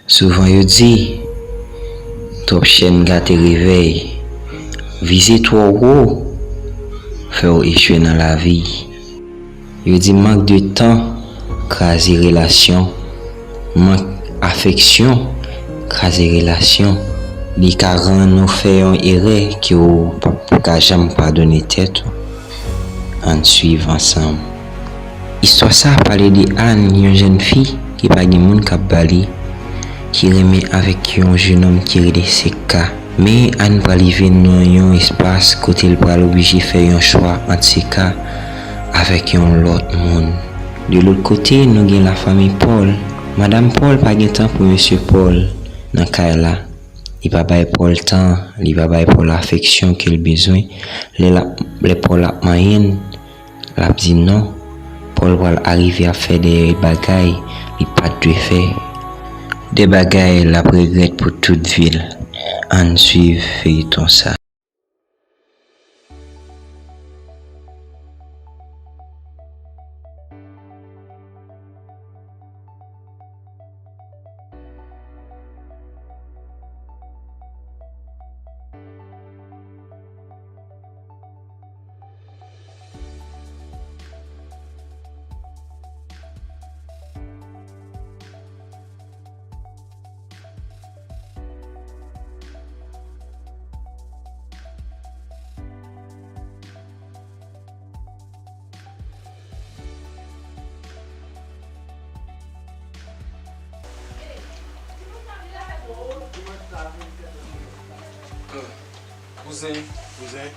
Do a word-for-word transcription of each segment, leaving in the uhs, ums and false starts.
Souvan yo di, twòp chèn gate revèy. Vize twò wo, fè w echwe nan lavi. Yo di mank de tan kraze relasyon. Mank afeksyon kraze relasyon. Li ka rann ou fè yon erè ke w p ap ka janm padone tèt ou. Ann swiv ansanm. Istwa sa a pale de Ann, yon jèn fi ki pa gen moun k ap ba li, ki renmen avèk yon jenòm ki rele Seka. Men Ann pral rive nan yon espas kote l pral oblije fè yon chwa ant Seka avèk yon lòt moun. De lòt kote, nou gen lafanmi Pòl. Madanm Pòl pa gen tan pou mesye Pòl nan kay la. Li pa bay Pòl tan, li pa bay Pòl afeksyon ke l bezwen. Lè l ap, lè Pòl ap manyen l, l ap di non. Pòl pral arive ap fè de bagay li pa t dwe fè. De bagay l ap regrèt pou tout vi l. Ann swiv feyton sa. Kouzen. Kouzen.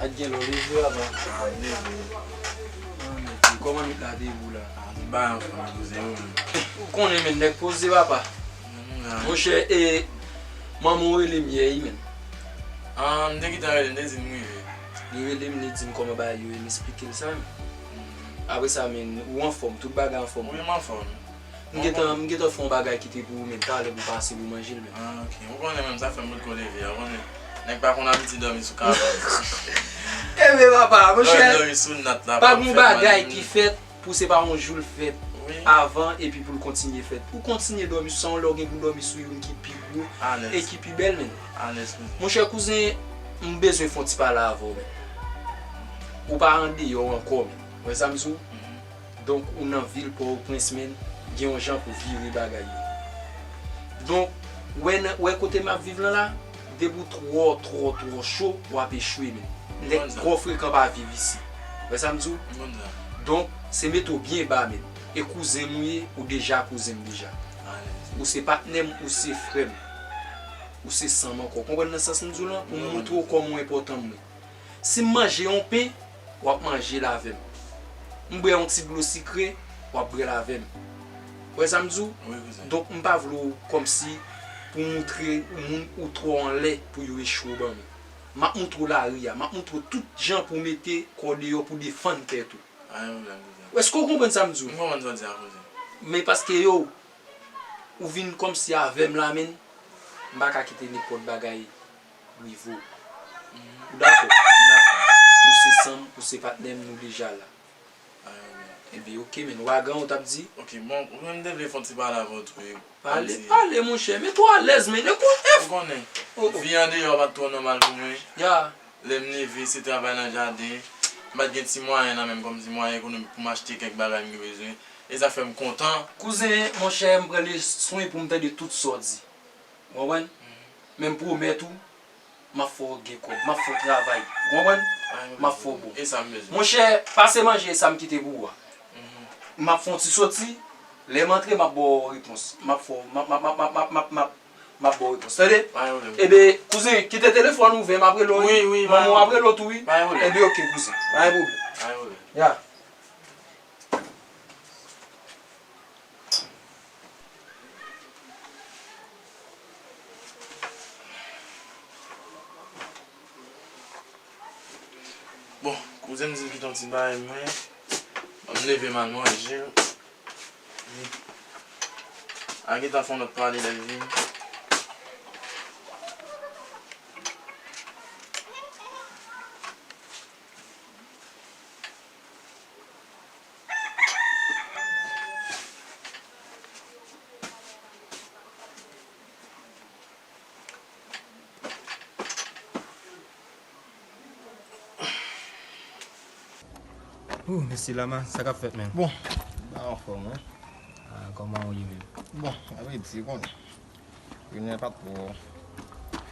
Ak gen lò leve, papa. Ah, m leve. Ah, men, kòman nou ta te ye pou la? Ah, nou bay anfòm, kouzen, wi. Ou konnen, men, nèg poze, papa. Monchè, e, manman w rele m yè, wi, men. Ah, m te gentan rele, m te di l m rive. Li rele m, li di m kòman bagay yo ye, m esplike l sa, men. Apre sa, men, ou anfòm, tout bagay anfòm. Wi, m anfòm. M gentan, m gentan fè yon bagay ki te pou ou, men, talè pou pase pou manje l, men. Ah, ok. Ou konnen, menm sa fè m potko leve a, ou konnen. Nèg pa konn abitye dòmi sou kabann. Ebyen, papa, monchè, pa gen bagay ki fèt pou se pa yon jou l fèt avan epi pou l kontinye fèt. Ou kontinye dòmi sou sa, yon lè w gen pou dòmi sou youn ki pi gwo e ki pi bèl, men. Monchè, kouzen, m bezwen fè yon ti pale avè w, men. Ou pa andeyò ankò, men. Ou wè sa m di w? Donk, ou nan vil Pòtoprens, men, gen yon jan pou vire bagay yo. Donk, wè nan, wè kote m ap viv lan la, depi w twò, twò, twò cho, w ap echwe, men. Nèg twò frekan pa viv isi. Wè sa m di w? Donk, se mete w byen ba, men. E kouzen m ou ye, ou deja kouzen m deja. Ou se patnè m, ou se frè m. Ou se san m ankò. Konprann nan sans m di w lan? Pou m montre w kòman w enpòtan m ye. Si m manje yon pen, w ap manje l avè m. M bwè yon ti dlo sikre, w ap bwè l avè m. Ou wè sa m di w? Wi, kouzen. Donk, m pa vle w kòmsi pou w moutre moun ou twò anlè pou yo echwe w ban mwen. M ap moutre w lari a, m ap moutre w tout jan pou w mete kò w deyò pou w defann tèt ou. Pa gen pwoblèm, kouzen. Èske w konprann sa m di w? M konprann sa w di a, kouzen. Men paske yo, ou vin kòmsi avè m la, men, m pa ka kite nenpòt bagay rive w. Ou dakò? M dakò. Ou se san m, ou se patnè m, nou deja la. Ebyen, oke, men, wagan, ou t ap di? Oke, bon, ou menm te vle fè yon ti pale avè w tou, e, pale, pale, monchè, mete w alèz, men, ekoute. Ou konnen, vi andeyò pa t twò nòmal pou mwen. Ya. Lè m leve, se travay nan jaden. M pa t gen ti mwayen nan men m, kòmsi mwayen ekonomik pou m achte kèk bagay m gen bezwen. E sa fè m kontan. Kouzen, monchè, m pran leson e pou m tande tout sa w di. Ou konprann? Men m pwomèt ou, m ap fè w gen kòb, m ap fè w travay. Ou konprann? M ap fè w bon. E sa m bezwen. Monchè, pase manje, e sa m kite pou ou a. M ap fè yon ti soti, lè m antre, m ap ba w repons. M ap fè w, m ap, m ap, m ap, m ap, m ap, m ap, m ap ba w repons. Tande? Pa gen pwoblèm. Ebyen, kouzen, kite telefòn ou ouvè, m ap rele w, wi, wi. Manman w ap rele w tou, wi. Pa gen pwoblèm. Ebyen, oke, kouzen. Pa gen pwoblèm. Pa gen pwoblèm. Ya. Bon, kouzen m di l kite yon ti bagay mwen. Ban m leve m al manje. A gentan fè yon lòt pale lè l vini. Ooh, mesye Lama, sa k ap fèt, menm? Bon, ba anfòm, wi. Ah, kòman ou ye menm? Bon, apre di, ou konnen. Jounen an pa twò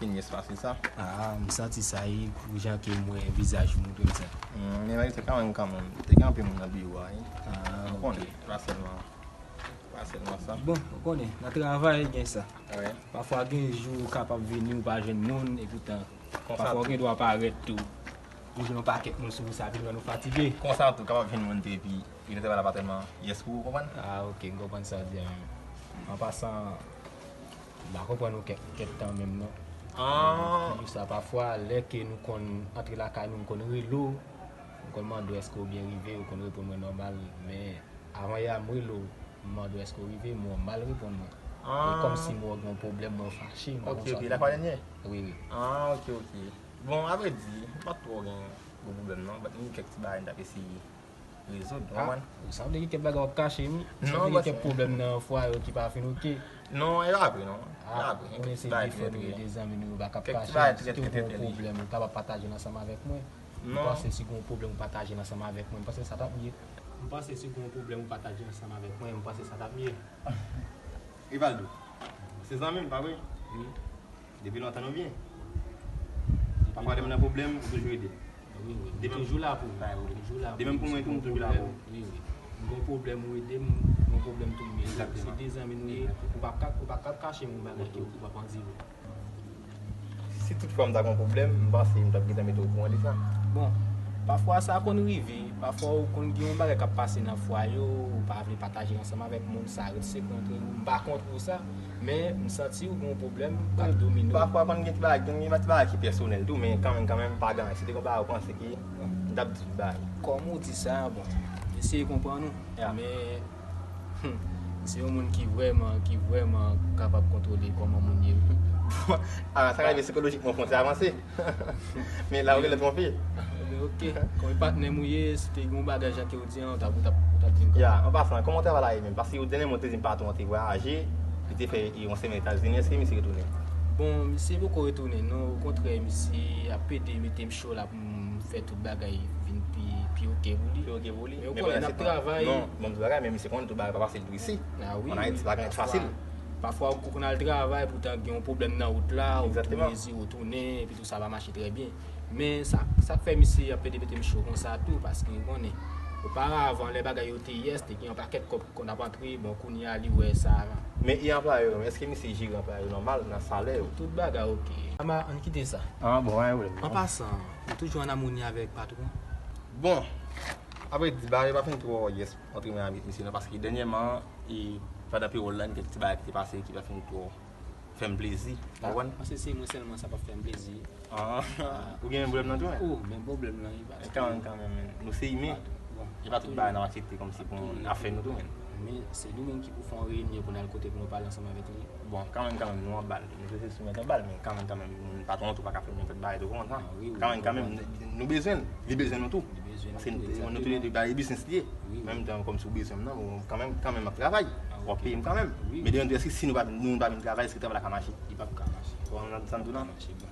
fin yès pase sa. Ah, m santi sa, e pou jan ke m wè vizaj ou montre m sa. Hmm, men malgre sa, kanmenm, kanmenm, te gen anpil moun nan biwo a, wi. Ah, ou konnen, pa sèlman, pa sèlman sa. Bon, ou konnen, nan travay gen sa. Wi. Pafwa gen jou ou kapab vini, ou pa jwenn moun, epoutan, pafwa ou gen dwa parèt tou. Ou jwenn yon pakèt moun sou ou, sa vin rann ou fatige. Konsa tou, kapab vin moun tou epi, li te travay la pa tèlman yès pou ou, konprann? Ah, oke, m konprann sa w di a menm. An pasan, m pa konprann ou kèk, kèk tan menm non. Ah. Pou sa, pafwa, lè ke nou konn antre lakay nou, m konn rele w, m konn mande w èske w byen rive, ou konn reponn mwen nòmal, men avan yè a m rele w, m mande w èske w rive, men w mal reponn mwen. Ah. E kòmsi mwen gen yon pwoblèm, mwen fache, m pa konn sa. Oke, oke, lakwa dènyè? Wi, wi. Ah, oke, oke. Bon, avredi, m pa t twò gen gwo pwoblèm non, but m gen kèk ti bagay m t ap eseye rezoud, ou konprann? Ou sanble gen kèk bagay w ap kache wi. Ou sanble gen kèk pwoblèm nan fwaye w ki pa fin oke. Non, e pa vre non. E pa vre. Gen kèk ti bagay trè trè. Kèk ti bagay trè trè trè trè. Si w gen yon pwoblèm, ou kapab pataje l ansanm avèk mwen. M panse si w gen yon pwoblèm, ou pataje l ansanm avèk mwen. M panse sa t ap mye. M panse si w gen yon pwoblèm, ou pataje l ansanm avèk mwen. M panse sa t ap mye. Rivaldo, se zanmi m, pa vre? Wi. Depi lontan nou byen. Pafwa lè m nan pwoblèm, ou toujou ede m. Wi, wi. M toujou la pou ou. M toujou la pou ou. De menm pou mwen tou, m toujou la pou ou. Wi, wi. M gon pwoblèm, ou ede m, m gon pwoblèm tou, m ede w. Se de zanmi nou ye. Ou p ap ka, ou p ap ka kache m yon bagay ke ou p ap andire. Si toutfwa m ta gon pwoblèm, m panse m t ap gentan mete w okouran de sa. Bon, pafwa sa konn rive, pafwa ou konn gen yon bagay k ap pase nan fwaye w, ou pa vle pataje l ansanm avèk moun, sa ret sekrè antre nou, m pa kont ou sa, men m santi ou gen yon pwoblèm k ap domine w. Pafwa konn gen ti bagay, gen ti bagay ki pèsonèl tou, men kanmenm, kanmenm, pa gen anyen. Si te gon bagay ou panse ke m t ap di tout bagay. Kòm ou di sa, bon, m eseye konprann ou, men Hmm. Se yon moun ki vrèman, ki vrèman kapab kontwole kòman moun ye wi. Ah, sa ka rive sikolojikman ou fon ti avanse. Men la ou genlè twonpe. Ebyen oke. Kòm e patnè m ou ye, si te gen yon bagay jan ke ou di an, ou t ap, ou t ap, ou t ap di m kanmenm. Ya, an pasan, kòman travay la ye menm? Paske ou dènyèman ou te di m patwon an te vwayaje, li te fè yon semèn Etazini, èske misye retounen? Bon, misye poko retounen non, okontrè, misye ap ede mete m cho la pou m fè tout bagay vin pi, pi oke pou li. Pi oke pou li. Men ou konnen n ap travay. Non, ban m di w bagay, men misye konnen tout bagay pa fasil tou isi. Ah wi, wi. Ann Ayiti, bagay pa fasil. Pafwa ou konn al travay, poutan gen yon pwoblèm nan wout la, ou tou mezi ou tounen, epi tou sa pa mache trè byen. Men sa, sa k fè misye ap ede mete m cho konsa tou, paske ou konnen, oparavan, lè bagay yo te yès, te gen yon pakèt kòb konn ap antre, bon, kounye a li wè sa. Men e anplwaye yo menm, èske misye jere anplwaye yo nòmal nan salè yo? Tout bagay oke. Ama, ann kite sa. Ah, bon, pa gen pwoblèm non. An pasan, ou toujou ann amoni avèk patwon? Bon, apre di bagay yo pa fin twò yès antre mwen avèk misye non, paske dènyèman, e, pandan pewòl la, gen kèk ti bagay ki te pase ki pa fin twò fè m plezi, ou konprann? Paske se mwen sèlman sa p ap fè m plezi. Ah, ou gen menm pwoblèm nan tou, men? Oh, menm pwoblèm nan, e pa... Kanmenm, kanmenm, men. Nou se imen. E pa tout bagay n ap aksepte kòmsi pou n ap fè nou tou, men. Men se nou menm ki pou fè yon reyinyon pou n al kote pou nou pale ansanm avèk li. Bon, kanmenm, kanmenm, nou anba l. Nou te sou mèt anba l, men kanmenm, kanmenm, moun patwon an tou pa ka fè nou fè bagay tou konsa. Ah, wi, wi, ou konprann. Kanmenm, kanmenm, nou bezwen l. Li bezwen nou tou. Li bezwen nou tou, egzakteman. Paske nou, nou tou le de, bagay biznis li ye. Wi, wi. Menm jan kòmsi ou bezwen m nan, bon, kanmenm, kanmenm, m ap travay. Ah, oke. W ap peye m kanmenm. Wi, wi. Men depi lè si, si nou pa, nou pa vin travay, èske travay la ka mache? Li p ap ka mache. Ou konprann sa m di w la? Li p ap ka mache, bon.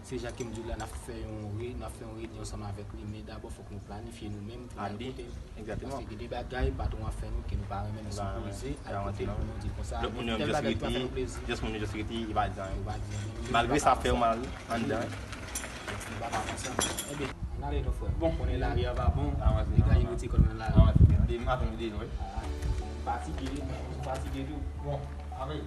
Se jan ke m di w la, n ap fè yon re-, n ap fè yon reyinyon ansanm avèk li, men dabò fòk nou planifye nou menm pou n al kote l. Egzakteman. Paske gen de bagay patwon an ap fè nou ke nou pa renmen, nou sipoze al kote l pou nou di l konsa, gen tèl bagay ki pa fè nou plezi. Lòt moun yo just rete, yo just rete, yo pa di anyen. Yo pa di anyen. Malgre sa ap fè yo mal anndan. Nou pa ka fè sa. Ebyen, ann ale non, frè m. Bon. Ou konnen lari a pa bon. Dega yo mete kò nou nan lari. Demen maten m rele nou, wi. Ah, m fatige, m fatige tou. Bon, ann ale.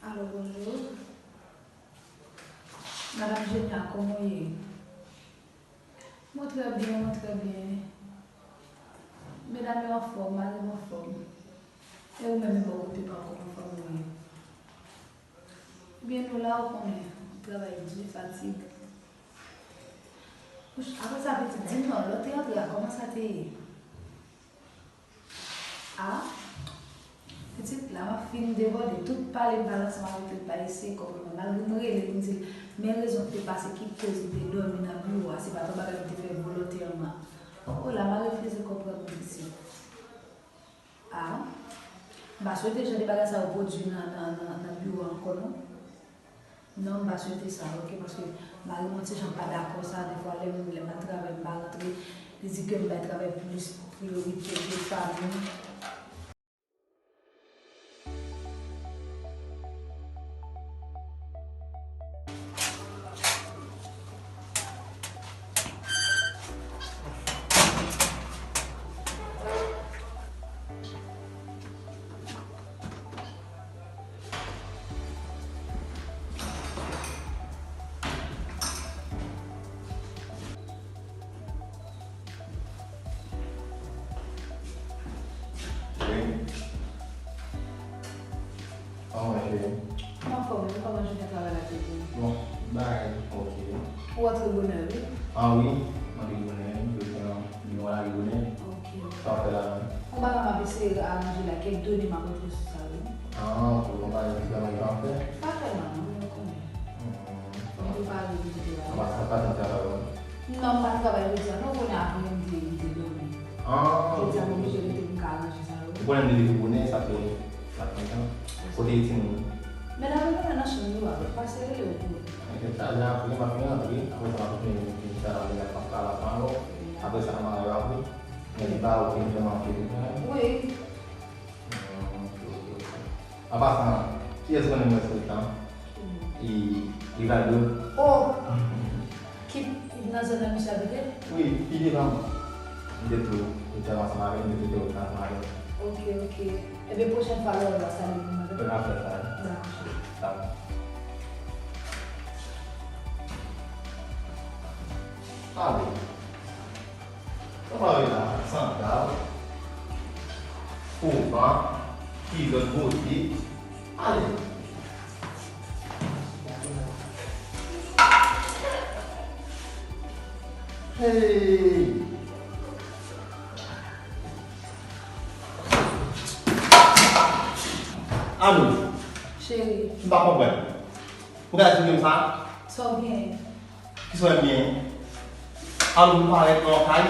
Alo, bonjou. Madanm Jenya, kòman w ye? Mwen trè byen, mwen trè byen. Medam yo anfòm, mari m anfòm. E ou menm, bò kote pa w, kòman fanmi w ye? Byen, nou la, ou konnen. Travay di, fatig. Apre sa, pitit, di m non, lè w te antre a, kòman sa te ye? A, pitit la, m ap fin debòde. Tout pale m pale ansanm avèk li, li pa eseye konprann mwen. Malgre m rele li, m di l, men rezon ki te pase, ki koz m te dòmi nan biwo a, se pa t yon bagay m te fè volontèman. O la, m a refize konprann mwen, pitit. A, m pa swete jan de bagay sa yo pwodui nan, nan, nan, nan biwo a ankò, non. Non, m pa swete sa, oke, paske mari m yon ti jan pa dakò sa, defwa lè m, lè m al travay, m pa rantre, li di ke m bay travay plis priyorite ke fanmi. Cheri. Kòman w ye, cheri? M anfòm, wi. Kòman jounen travay la te ye? Bon, bagay oke. Ou rantre bonè, wi. A wi, m antre bonè, wi. Jodi a, m gen yon lari bonè. Oke. Sa w ap fè la menm? Yon bagay m ap eseye aranje la, kèk done m ap rantre sou sa, wi. A, oke, yon bagay ki vrèman ijanfè? Pa vrèman, non, men ou konnen. Hmm. Fò m prepare pou m te la. An pasan, pa janm travay, non? Non, m pa travay jodi a, non, ou konnen apre m te, m te dòmi. A, jodi a, m oblije rete pou m ka aranje sa yo. Ou konnen m te leve bonè, sa fè, sa fè tan. Kote timoun? Medam yo nan chanm yo, ap pase rele yo pou. Enkyèt, sa, jan apre, m ap fin rantre, apre sa, m ap fin, fin fè travay la, m ap pale ansanm avè w. Apre sa, m a raple. Men li pa okenn vreman okenn. Wi. Hmm, oke, oke, oke. An pasan, kiyès konnen mwen sou tan? E, Rivaldo. Oh! Ki nan zòn nan misye abite? Wi, pi devan mwen. M te tou, m te ansanm avè l, m te tou ansanm avè l. Oke, oke. Ebyen, pwochèn fwa, lè w wè l, w a salye l pou mwen, oke? N a fè sa, wi. Dakò, cheri. Dakò. Ale. Sa pa vle la, sandal, koban, kilòt bote, ale. Hey! Alo. Cheri. M pa konprann. Ou ka esplike m sa? Sa w genyen? Kisa w genyen? Alò, nou parèt nan yon kay,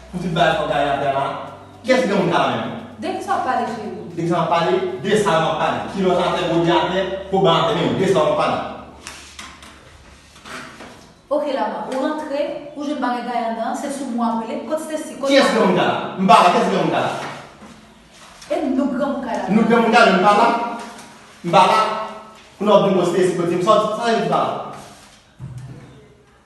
pou tout bagay sa w gade atè la. Kiyès ki gen moun kay la menm? De kisa w ap pale, cheri? De kisa m ap pale? De sa m ap pale. Kilòt atè, bode atè, koban atè, men de sa m ap pale. Oke, Lama, ou rantre, ou jwenn bagay gaye anndan an, se sou mwen w ap rele. Kot Stacy? Kot... Kiyès ki gen moun kay la? M pa la, kiyès ki gen moun kay la? E nou granmoun kay la? Nou granmoun kay la, m pa la. M pa la. Kounye a w ap vin kot Stacy, kot James, sa w di m pa la.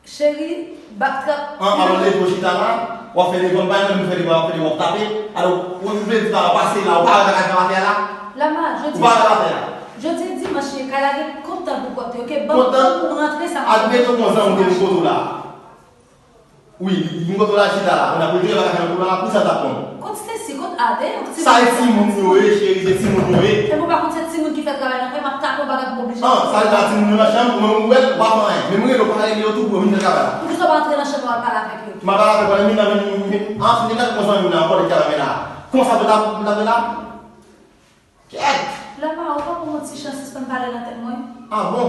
Cheri, backtrap. An, alò leve w chita la, w ap fè devwa, m pa renmen lè m fè devwa, w ap fè devwa, w ap tape. Alò, ou vle di pa w pase la, ou pa wè bagay sa atè a la? Lama, jodi... Ou pa wè atè a? Jodi dimanch ye, kay la gen kontan pou pòte, oke? Ban m tan pou m rantre sa m... Admeton konsa ou te vin kote w la. Wi, li vin kote w la chita la. Ou n ap retire bagay sa nan kou la, pou sa t ap bon. Kot Stacy, kot Ade, yon ti... Sa e timoun yo ye, cheri, se timoun yo ye. Epi w pa konn se timoun ki fè travay la, fè m ap tape yon bagay pou m oblije. An, sa e pa timoun yo nan chanm, ou menm ou wè l, ou pa fè anyen. Men m rele w, pa rele yo tou pou yo vin fè travay la. Poukisa w pa antre nan chanm nan al pale avèk yo? M ap pale avèk yo, men nan, men, an, se deja konsa moun nan ankò ki travay la. Konsa pou ta, pou ta fè la? Kèt! Lama, ou pa ban mwen yon ti chans sispann pale nan tèt mwen? A bon?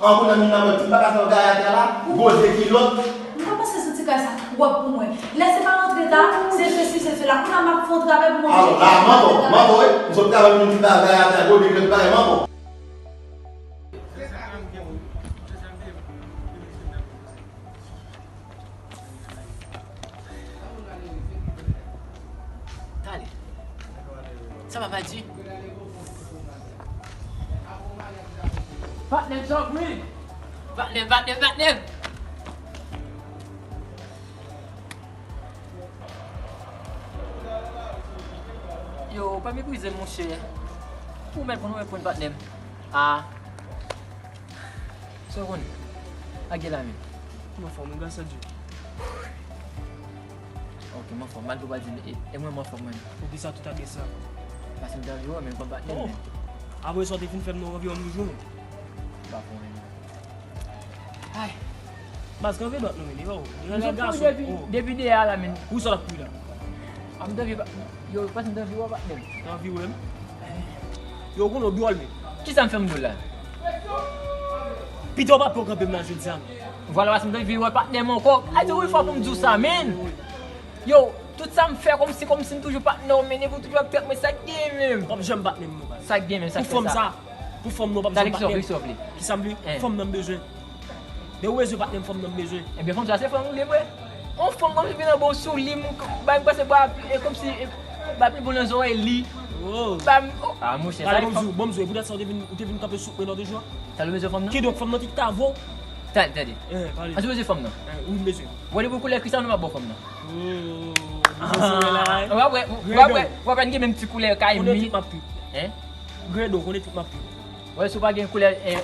An, kounye a m vin la wè tout bagay sa yo gaye atè a la, bode, kilòt. M pa panse sou ti kay sa twòp pou mwen. Lè se pa rantre ta, se sesi, se sela. Kounye a m ap fè yon travay pou mwen. Alò, la, manbo, manbo, wi. M sot travay, m vin tout bagay gaye atè a, bode, kilòt, bagay, manbo. Tale. Sa va, Padji? Patnè m, tanpri. Patnè m, patnè m, patnè m. Yo, pa meprize m, monchè. Ou mèt konn ou mèt konn, patnè m. A. Sa w konnen? Ak gen lamen. M anfòm, wi, gras a Dye. Ok, m anfòm. Malgre w pa di m, e, e mwen m anfòm mwen. Poukisa tout ap di sa? Paske m te anvi wè w, men m konn patnè m, men. Apre sa w te fin fè m nan w anvi wè m toujou, men. Pa fè w anyen. Ay. Baz, kanpe dwat non, men, devan w. Devan gason. Depi, depi dèyè a la, men. Ou sa l ap kriye la? A, m t anvi, yo, paske m t anvi wè patnè m. T anvi wè m? Yo, konnen w dwòl, men. Kisa m fè m dwòl la? Pito w pa pè w kanpe m la jodi a, men. Vwala, paske m t anvi wè patnè m ankò. A di yon fwa pou m di w sa, men. Yo, tout sa m fè kòmsi, kòmsi m toujou patnè w, men depi w toujou ap trèt mwen, sa k gen menm? W ap janm patnè m, non, baz. Sa k gen menm, sa k fè sa? Pou fanm sa, pou fanm nan, w p ap janm patnè m. Kisa m vle? Fanm nan m bezwen. Depi w bezwen patnè m, fanm nan m bezwen. Ebyen, fanm sa se fanm ou vle vre? On fanm kòmsi vin anba w sou li, m bay m panse ba, e kòmsi, e ba pli bon nan zòrèy li. Oh. Ba m, oh. Ah, monchè, sa bon, m di w, bon, m di w, e poutèt sa ou te vin, ou te vin kanpe sou mwen lòt jou a? Sa l bezwen fanm nan? Kidonk, fanm nan ki ta vo? Tande, tande. Eh, pale. An, si w bezwen fanm nan? Eh, wi, m bezwen. Wè depi koulè Christiano m ap ba w fanm nan. Oh, w ap wè, w ap wè, w ap wè n gen menm ti koulè kay mi. Konnen tout m ap trip. Hein? Gredo, konnen tout m ap trip. Wè, si w pa gen koulè, eh,